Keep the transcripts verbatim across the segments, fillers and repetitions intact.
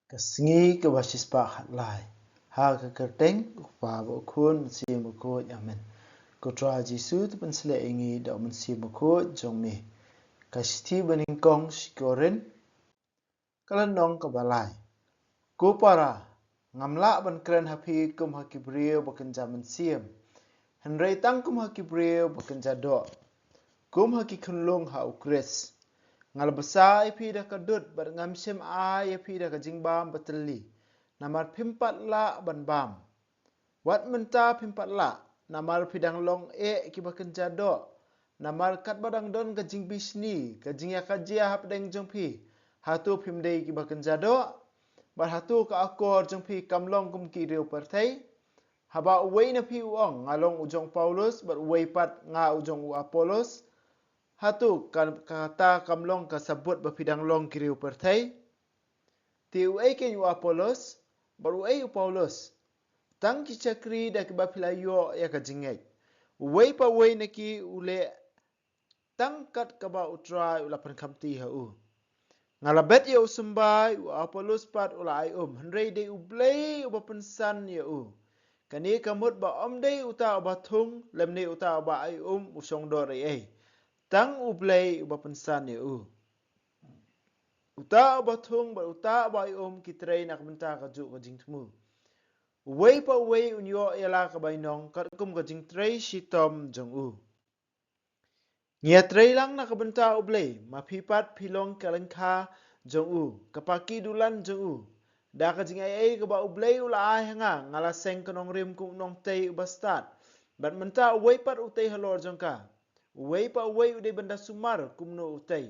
Ka sngi kaba shispah khatlai. Ha ka kyrteng u Kpa bad u Khun, Mynsiem Bakhuid. Amen. Ko Trai Jisu, to pynshlei ïa ngi da u Mynsiem Bakhuid jong me. Ka shithi banyngkong sha ki Korinth, ka lynnong kaba lai. Ko para, ngam lah ban kren ha phi kum ha ki briew ba kynja mynsiem, hynrei tang kum ha ki briew ba kynja doh, kum ha ki khunlung ha u Khrist. Nga la bsa ïa phi da ka dud, bad ngam shym ai ïa phi da ka jingbam batylli, namar phim pat lah ban bam. Wat mynta phim pat lah, namar phi dang long eh kiba kynja doh. Namar katba dang don ka jingbishni, ka jingïakajia hapdeng jong phi, hato phim dei kiba kynja doh? Bad hato ka akor jong phi kam long kum ki riew pyrthei? Haba uwei na phi u ong, nga long u jong u Paulus, bad uwei pat, nga u jong u Apollos, hato ka, kata kam long ka sabut ba phi dang long ki riew pyrthei? Te uei keiñ u Apollos, bad uei u Paulus? Tang ki shakri da kiba phi la ïoh ïa ka jingngeit. Uwei pa uwei na ki u leh tang kat kaba u Trai u la pynkhamti ha u. Nga la bet ïa u symbai, u Apollos pat u la ai um, hynrei dei U Blei uba pynsan ïa u. Kane ka mut ba ym dei uta uba thung, lymne uta uba ai um u shong dor ei ei. Tang U Blei uba pynsan ïa u. Uta uba thung bad uta uba ai um ki trei na ka bynta kajuh ka jingthmu. Uwei pa uwei un ïoh ïa la ka bainong katkum ka jingtrei shitom jong u. Ngi ïatrei lang na ka bynta U Blei, ma phi pat phi long ka lyngkha jong u, ka paki dulan jong u. Da ka jingaiei kaba U Blei u la ai ha nga, nga la seng ka nongrim kum u nongtei uba stad. Bad mynta uwei pat u tei halor jong ka. Uwei pa uwei u dei ban da sumar kumno u tei.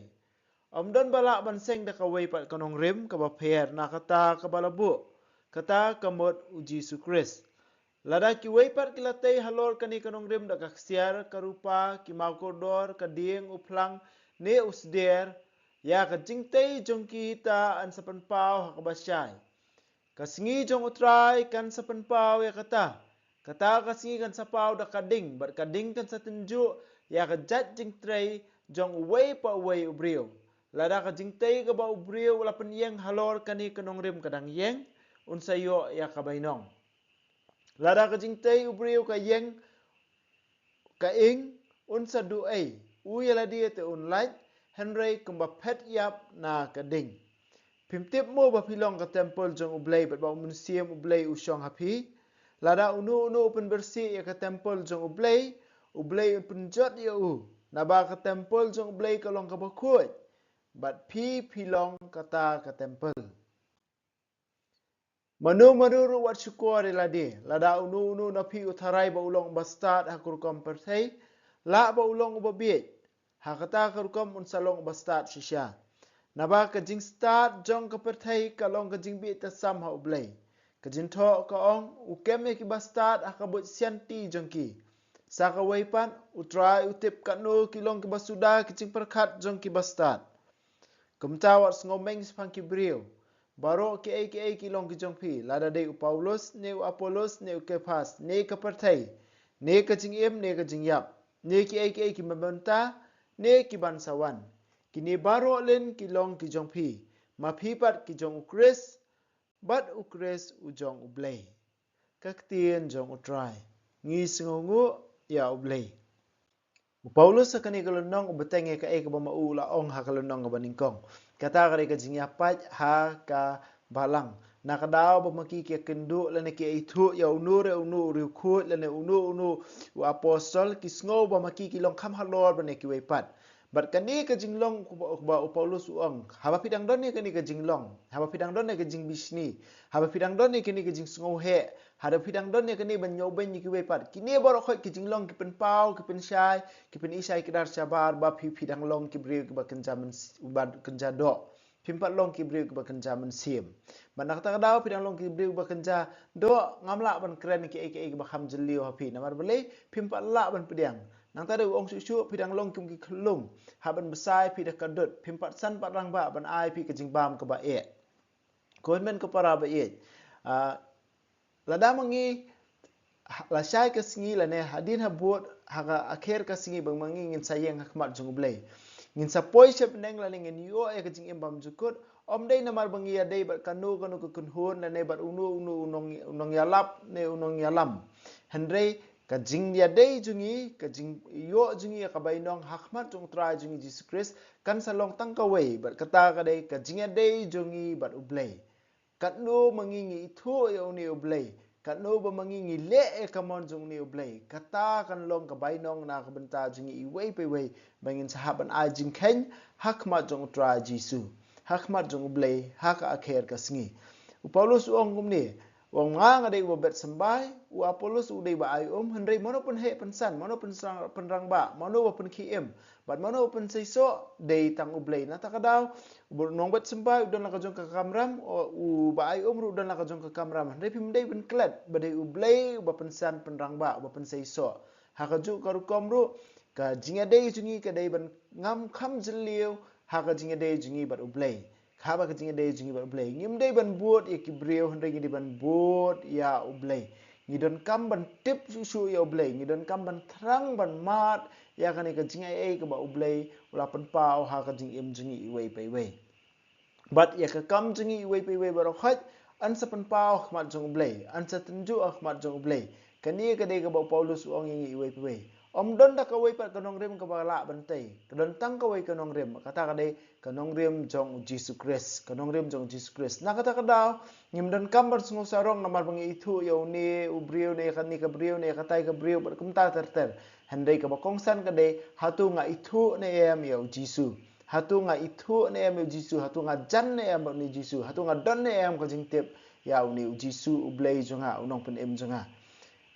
Ym don ba lah ban seng da kawei pat ka nongrim kaba pher na kata kaba la buh, kata ka mut u Jisu Khrist. Lada kiwei pat ki la tei halor kane ka nongrim da ka ksiar, ka rupa, ki mawkordor, ka dieng, u phlang, ne u sder, ïa ka jingtei jong kita yn sa pynpaw ha kaba shai. Ka sngi jong U Trai kan sa pynpaw ïa kata. Kata ka sngi kan sa paw da ka ding, bad ka ding kan sa tynjuh ïa ka jait jingtrei jong uwei pa uwei u briew. Lada ka jingtei kaba u briew u la pynïeng halor kane ka nongrim ka dang ïeng, un sa ïoh ïa ka bainong. Lada ka jingtei u briew ka ïeng, ka ing, un sa duh ei, u ïa lade te un lait, hynrei kumba phet ïap na ka ding. Phim tip mo ba phi long ka templ jong U Blei bad ba u Mynsiem U Blei u shong ha phi? Lada uno uno u pynbirsih ïa ka templ jong U Blei, U Blei un pynjot ïa u. Naba ka templ jong U Blei ka long kaba khuid, bad phi phi long kata ka templ. Mano mano ruh wat shukor ïa lade, lada uno uno na phi u tharai ba u long uba stad ha ka rukom pyrthei, lah ba u long uba bieit, ha kata ka rukom un sa long uba stad shisha. Naba ka jingstad jong ka pyrthei ka long ka jingbieit tasam ha U Blei. Ka jingthoh ka ong, u kem ïa kiba stad ha ka buit sianti jong ki. Sa kawei pat, U Trai u tip katno ki long kiba suda ki jingpyrkhat jong kiba stad. Kumta wat sngewmeng shaphang ki briew. Baroh kiei kiei ki long ki jong phi, lada dei u Paulus, ne u Apollos, ne u Kephas, ne ka pyrthei, ne ka jingim, ne ka jingïap, ne kiei kiei kiba mynta, ne ki ban sa wan. Kine baroh lin ki long ki jong phi, ma phi pat ki jong u Khrist, bad u Khrist u jong U Blei. Ka ktien jong U Trai. Ngi sngewnguh ïa U Blei. U Paulus ha kane ka lynnong u bteng ïa kaei kaba ma u u la ong ha ka lynnong kaba nyngkong. Kata ka dei ka jingïapait ha ka balang. Na ka daw ba ma ki ki ïakynduh lane ki ïaithuh ïa uno re uno u riewkhuid lane uno uno u apostol, ki sngew ba ma ki ki long kham halor ban ïa kiwei pat. Bad kane ka jinglong kaba, kaba u Paulus u ong, haba phi dang don ïa kane ka jinglong, haba phi dang don ïa ka jingbishni, haba phi dang don ïa kane ka jingsngewheh, haba phi dang don ïa kane ban ñiewbeiñ ïa kiwei pat. Kine baroh khoit ki jinglong ki pynpaw, ki pynshai, ki pyni shai kdar shabar ba phi, phi dang long ki briew kiba kynja myns-, ba kynja doh. Phim pat long ki briew kiba kynja mynsiem. Bad na kata ka daw phi dang long ki briew kiba kynja doh, ngam lah ban kren kiei kiei kiba kham jylliew ha phi. Namar balei? Phim pat lah ban pdiang. Nangta dei u ong shuh shuh, phi dang long kum ki khyllung, hap ban bsa ïa phi da ka dud, phim pat san pat rangbah ban ai phi ka jingbam kaba eh. Ko hynmen ko para ba ïeit. Ah, lada ma ngi, ha, lashai ka sngi lane hadien habud, ha ka akher ka sngi ba ma ngi ngin sa ïeng ha khmat jong U Blei, ngin sa poi sha bneng lane ngin ïoh ïa ka jingim bymjukut, Ym dei namar ba ngi ïadei bad kano kano ka kynhun lane bad uno uno u nong, u nongïalap ne u nongïalam. Hynrei ka jingïadei jong ngi, ka jingïoh jong ngi ïa ka bainong ha khmat jong U Trai jong ngi Jisu Khrist kan sa long tang kawei, bad kata ka dei ka jingïadei jong ngi bad U Blei. Katno ma ngi ngi ithuh ïa une U Blei, katno ba ma ngi ngi leh ïa ka mon jong une U Blei, kata kan long ka bainong na ka bynta jong ngi iwei pa iwei, ba ngin sa hap ban ai jingkheiñ ha khmat jong U Trai Jisu, ha khmat jong U Blei, ha ka akher ka sngi. U Paulus u ong kumne, u ong, nga nga dei uba bet symbai, u Apollos u dei ba ai um, hynrei mano pynheh pynsan, mano pynsang pynrangbah, mano ba pynkhie im, bad mano ba pynseisoh, dei tang U Blei. Na kata ka daw, u nongbet symbai u don la ka jong ka kamram, u, uba ai um ruh u don la ka jong ka kamram. Hynrei phim dei ban klet ba dei U Blei uba pynsan pynrangbah, uba pynseisoh. Ha kajuh ka rukom ruh, ka jingïadei jong ngi ka dei ban ngam kham jylliew ha ka jingïadei jong ngi bad U Blei. Haba ka jingïadei jong ngi bad U Blei, ngim dei ban bud ïa ki briew, hynrei ngi dei ban bud ïa U Blei. Ngi donkam ban tip shuh shuh ïa U Blei, ngi donkam ban thrang ban mad ïa kane ka jingaiei kaba U Blei u la pynpaw ha ka jingim jong ngi iwei pa iwei. Bad ïa ka kam jong ngi iwei pa iwei baroh khoit, yn sa pynpaw ha khmat jong U Blei, yn sa tynjuh ha khmat jong U Blei. Kane ka dei kaba u Paulus u ong ïa ngi iwei pa iwei. Ym don da kawei pat ka nongrim kaba lah ban tei. Ka don tang kawei ka nongrim, kata ka dei ka nongrim jong U Jisu Khrist, ka nongrim jong U Jisu Khrist. Na kata ka daw, ngim donkam ban sngewsarong namar ba ngi ithuh ïa une u briew ne ïa kane ka briew ne ïa katai ka briew bad kumta ter ter. Hynrei kaba kongsan ka dei, hato nga ithuh ne em ïa U Jisu? Hato nga ithuh ne em ïa U Jisu? Hato nga jan ne em bad une U Jisu? Hato nga don ne em ka jingtip ïa une U Jisu U Blei jong nga, U Nongpynim jong nga?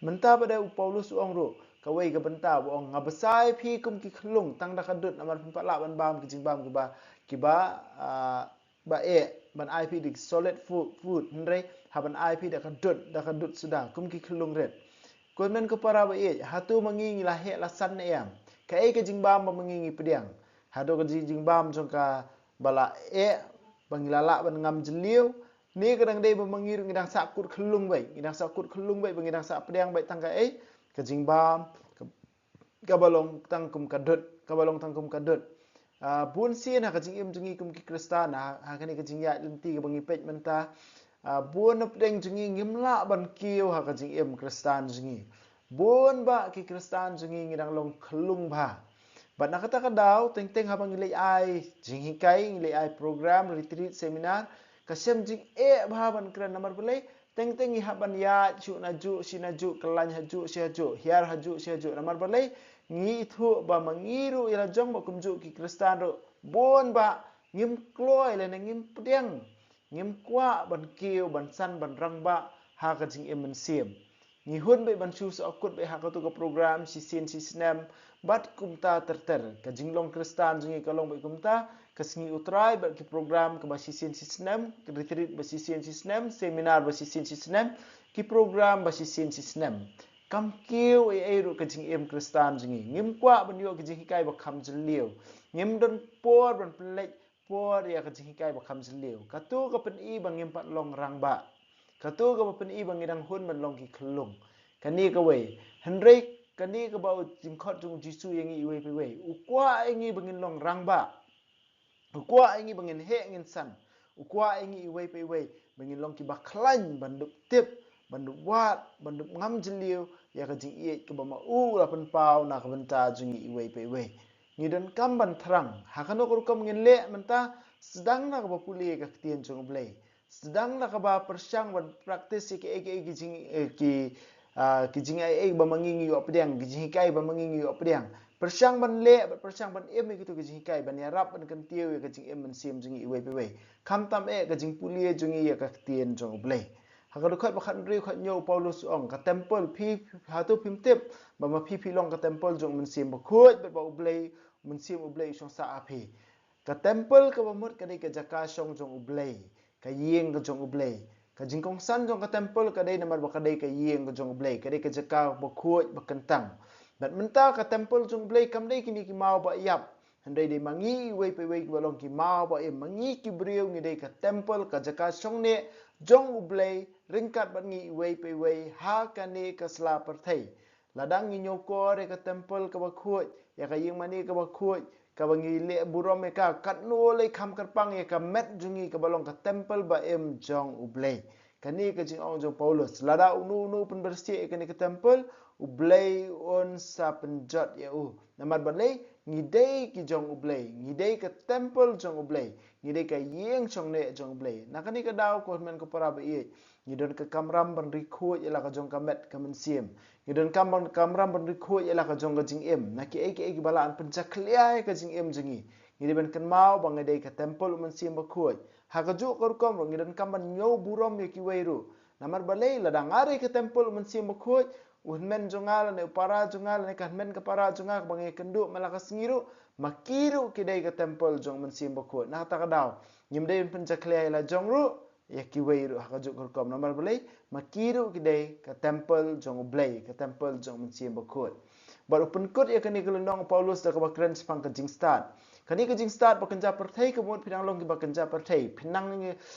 Mynta pat de u Paulus u ong ruh, kawei ka bynta u ong, nga bsa ïa phi kum ki khyllung, tang da ka dud, namar phim pat lah ban bam ki jingbam kiba, kiba, ah, ba eh, ban ai phi da ki solid food, food, hynrei hap ban ai phi da ka dud, da ka dud suda, kum ki khyllung rit. Ko hynmen ko para ba ïeit, hato ma ngi ngi la heh la san ne em? Kaei ka jingbam ba ma ngi ngi pdiang? Hato ka jing, jingbam jong kaba la eh, ba ngi la lah ban ngam jylliew, ne ka dang dei ba ma ngi ruh ngi dang sah kut khyllung beit, ngi dang sah kut khyllung beit, ba ngi dang sah pdiang beit tang kaei? Ka jingbam, ka, kaba long tang kum ka dud, kaba long tang kum ka dud. Ah, bun sien ha ka jingim jong ngi kum ki Khristan, ha, ha kane ka jingïaid lynti kaba ngi peit mynta. Ah, bun na pdeng jong ngi ngim lah ban kiew ha ka jingim Khristan jong ngi. Bun bah ki Khristan jong ngi ngi dang long khyllung bha. Bad na kata ka daw, teng teng haba ngi leit ai jinghikai, ngi leit ai program, retreat, seminar, ka shem jingeh bha ban kren, namar balei? Teng teng ngi hap ban ïaid shuh najuh shi najuh, kyllaiñ hajuh shi hajuh, hiar hajuh shi hajuh. Namar balei? Ngi ithuh ba ma ngi ruh ïa la jong bad kumjuh ki Khristan ruh, bun bah ngim kloi lane ngim pdiang, ngim kwah ban kiew, ban san, ban rangbah ha ka jingim mynsiem. Ngi hun beit ban shu sahkut beit ha kato ka program shisien shisnem bad kumta ter ter. Ka jinglong Khristan jong ngi ka long beit kumta, ka sngi U Trai bad ki program kaba shisien shisnem, retreat ba shisien shisnem, seminar ba shisien shisnem, ki program ba shisien shisnem. Kam kiew ei ei ruh ka jingim Khristan jong ngi. Ngim kwah ban ïoh ka jinghikai ba kham jylliew. Ngim don por ban pynleit por ïa ka jinghikai ba kham jylliew. Kato ka pyni ba ngim pat long rangbah. Kato kaba pyni ba ngi dang hun ban long ki khyllung. Kane kawei. Hynrei kane kaba u jingkhot jong U Jisu ïa ngi iwei pa iwei. U kwah ïa ngi ba ngin long rangbah. U kwah ïa ngi ba ngin heh ngin san. U kwah ïa ngi iwei pa iwei ba ngin long kiba khlaiñ ban dup tip, ban dup wad, ban dup ngam jylliew ïa ka jingïeit kaba ma u la pynpaw na ka bynta jong ngi iwei pa iwei. Ngi donkam ban thrang. Ha kano ka rukom ngin leh mynta? Sdang na kaba pule ka ktien jong U Blei. Sdang na kaba pyrshang ban practice ïa kiei kiei ki jing, eh, ki, ah, ki jingaiei ba ma ngi ngi ïoh pdiang, ki jinghikai ba ma ngi ngi ïoh pdiang. Pyrshang ban leh bad pyrshang ban im ïa kito ki jinghikai, ban ïarap ban kyntiew ïa ka jingim mynsiem jong ngi iwei pa iwei. Khamtam eh ka jingpule jong ngi ïa ka ktien jong U Blei. Ha ka dkhot ba khathynriew khathynñiew u Paulus u ong, ka templ phi, hato phim tip ba ma phi phi long ka templ jong U Mynsiem Bakhuid bad ba U Blei, U Mynsiem U Blei u shong sah ha phi. Ka templ kaba mut ka dei ka jaka shong jong U Blei, ka ïing ka jong U Blei. Ka jingkongsan jong ka templ ka dei namar ba ka dei ka ïing ka jong U Blei, ka dei ka jaka bakhuid bakyntang. Bad mynta ka templ jong U Blei kam dei kine ki maw ba ïap. Hynrei dei ma ngi iwei pa iwei kiba long ki maw ba im, ma ngi ki briew ngi dei ka templ, ka jaka shongneh jong U Blei, ryngkat bad ngi iwei pa iwei ha kane ka sla pyrthei. Lada ngi ñiewkor ïa ka templ kaba khuid, ïa ka ïing mane kaba khuid, kaba ngi leh burom ïa ka, katno lei kham kyrpang ïa ka met jong ngi kaba long ka templ ba im jong U Blei. Kane ka jingong jong Paulus, lada uno uno u pynbeit ïa kane ka templ, U Blei un sa pynjot ïa u. Namar balei? Ngi dei ki jong U Blei, ngi dei ka templ jong U Blei, ngi dei ka ïing shongneh jong U Blei. Na kane ka daw, ko hynmen ko para ba ïeit, ngi don ka kamram ban ri khuid ïa la ka jong ka met ka mynsiem. Ngi don kam ban, kamram ban ri khuid ïa la ka jong ka jingim na kiei kiei kiba lah ban pynjakhlia ïa ka jingim jong ngi. Ngi dei ban kynmaw ba ngi dei ka templ U Mynsiem Bakhuid. Ha kajuh ka rukom ruh ngi don kam ban ñiew burom ïa kiwei ruh. Namar balei? Lada nga dei ka templ U Mynsiem Bakhuid, u hynmen jong nga lane u para jong nga lane ka hynmen ka para jong nga kaba ngi ïakynduh man la ka sngi ruh, ma ki ruh ki dei ka templ jong U Mynsiem Bakhuid. Na kata ka daw, ngim dei ban pynjakhlia ïa la jong ruh ïa kiwei ruh ha kajuh ka rukom. Namar balei? Ma ki ruh ki dei ka templ jong U Blei, ka templ jong U Mynsiem Bakhuid. Bad u pynkut ïa kane ka lynnong u Paulus da kaba kren shaphang ka jingstad. Kane ka jingstad ba kynja pyrthei, ka mut phi nang long kiba kynja pyrthei, phi nang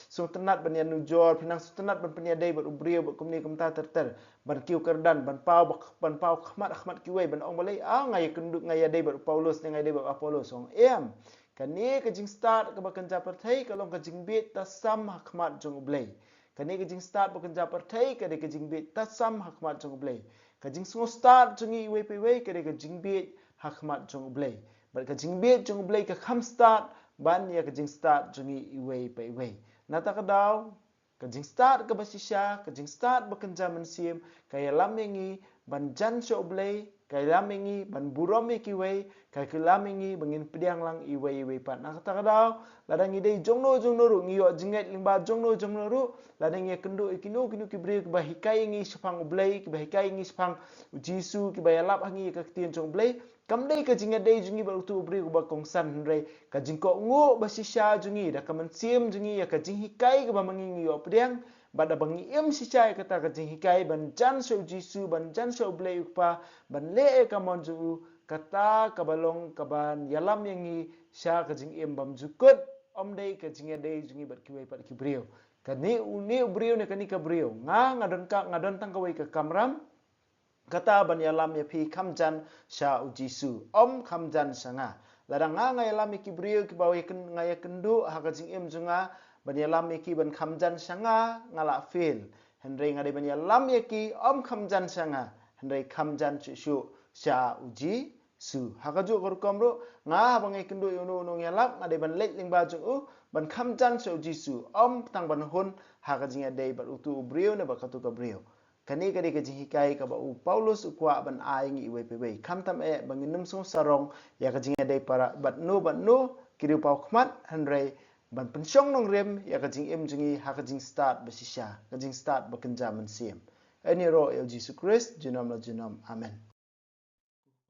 sngewtynnat ban ïanujor, phi nang sngewtynnat ban pynïadei bad u briew bad kumne kumta ter ter, ban kiew kyrdan, ban paw, ban paw khmat khmat kiwei, ban ong balei, ah, nga ïakynduh, nga ïadei bad u Paulus ne nga ïadei bad u Apollos. Ong em. Kane ka jingstad kaba kynja pyrthei ka long ka jingbieit tasam ha khmat jong U Blei. Kane ka jingstad ba kynja pyrthei ka dei ka jingbieit tasam ha khmat jong U Blei. Ka jingsngewstad jong ngi iwei pa iwei ka dei ka jingbieit ha khmat jong U Blei. Bad ka jingbieit jong U Blei ka kham stad ban ïa ka jingstad jong ngi iwei pa iwei. Na kata ka daw, ka jingstad kaba shisha, ka jingstad ba kynja mynsiem, ka ïalam ïa ngi ban jan sha U Blei, ka ïalam ïa ngi ban burom ïa kiwei, ka ïalam ïa ngi ba ngin pdiang lang iwei iwei pat. Na kata ka daw, lada ngi dei jongno jongno ruh, ngi ïoh jingngeit lyngba jongno jongno ruh, lada ngi ïakynduh ïa kino kino ki briew kiba hikai ïa ngi shaphang U Blei, kiba hikai ïa ngi shaphang U Jisu, kiba ïalap ha ngi ïa ka ktien jong U Blei, kam dei ka jingïadei jong ngi bad uto u briew uba kongsan, hynrei ka jingkohnguh ba shisha jong ngi da ka mynsiem jong ngi ïa ka jinghikai kaba ma ngi ngi ïoh pdiang, bad da ba ngi im shisha ïa kata ka jinghikai ban jan sha U Jisu, ban jan sha U Blei U Kpa, ban leh ïa ka mon jong u, kata kaba long kaban ïalam ïa ngi sha ka jingim bymjukut, ym dei ka jingïadei jong ngi bad kiwei pat ki briew. Kane une u briew ne kane ka briew, nga, nga don ka, nga don tang kawei ka kamram, kata ban ïalam ïa phi kham jan sha U Jisu, ym kham jan sha nga. Lada nga, nga ïalam ïa ki briew kiba ïakyn-, nga ïakynduh ha ka jingim jong nga, ban ïalam ïa ki ban kham jan sha nga, nga la fail. Hynrei nga dei ban ïalam ïa ki ym kham jan sha nga, hynrei kham jan shuh shuh sha U Jisu. Ha kajuh ka rukom ruh, nga haba nga ïakynduh ïa uno uno u nongïalap, nga dei ban leit lyngba jong u ban kham jan sha U Jisu, ym tang ban hun ha ka jingïadei bad uto u briew ne bad kato ka briew. Kane ka dei ka jinghikai kaba u Paulus u kwah ban ai ngi iwei pa iwei. Khamtam eh ba ngin ym sngewsarong ïa ka jingïadei para bad no bad no, ki riewpaw khmat, hynrei ban pynshong nongrim ïa ka jingim jong ngi ha ka jingstad ba shisha, ka jingstad ba kynja mynsiem. Ïaroh ïa U Jisu Khrist, junom la junom. Amen.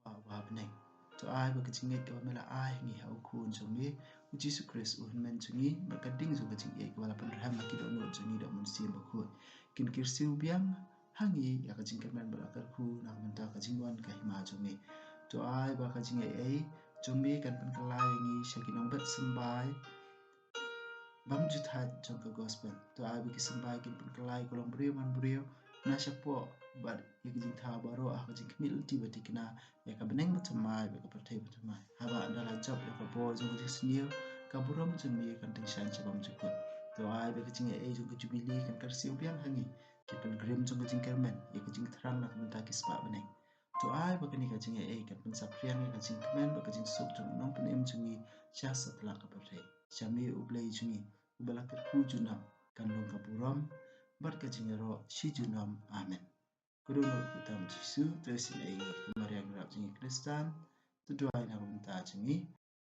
Ko Kpa uba ha bneng, to ai ba ka jingngeit kaba me la ai ha ngi ha u Khun jong me U Jisu Khrist u Hynmen jong ngi, bad ka ding jong ka jingïeit kaba la pynrhem ha ki dohnud jong ngi da U Mynsiem Bakhuid, kin kyrsiew biang ha ngi ïa ka jingkyrmen bad la kyrkhu na ka bynta ka jingwan ka hima jong me. To ai ba ka jingaiei jong me kan pynkylla ïa ngi sha ki nongbet symbai bymjukut jong ka gospel. To ai ba ki symbai kin pynkylla ïa ka longbriew manbriew na shapoh bad ïa ka jingthaw baroh ha ka jingkhmih lynti ba thikna ïa ka bneng bathymmai bad ka pyrthei bathymmai. Haba ynda la jop ïa ka bor jong ka jingsniew, ka burom jong me kan tyngshaiñ sha bymjukut. To ai ba ka jingaiei jong ka jubili kan kyrsiew biang ha ngi, ki pilgrim jong ka jingkyrmen, ïa ka jingthrang na ka bynta ki spah bneng. To ai ba kane ka jingaiei kan pynsaphriang ïa ka jingkmen bad ka jingsuk jong u Nongpynim jong ngi sha satlak ka pyrthei. Sha me U Blei jong ngi uba la kyrkhu junom, kan long ka burom bad ka jingïaroh shi junom. Amen. Ka dohnud kyrteng U Jisu, to isynei ïa ngi. Ko Maria nongrep jong ngi Khristan, to duwai na ka bynta jong ngi.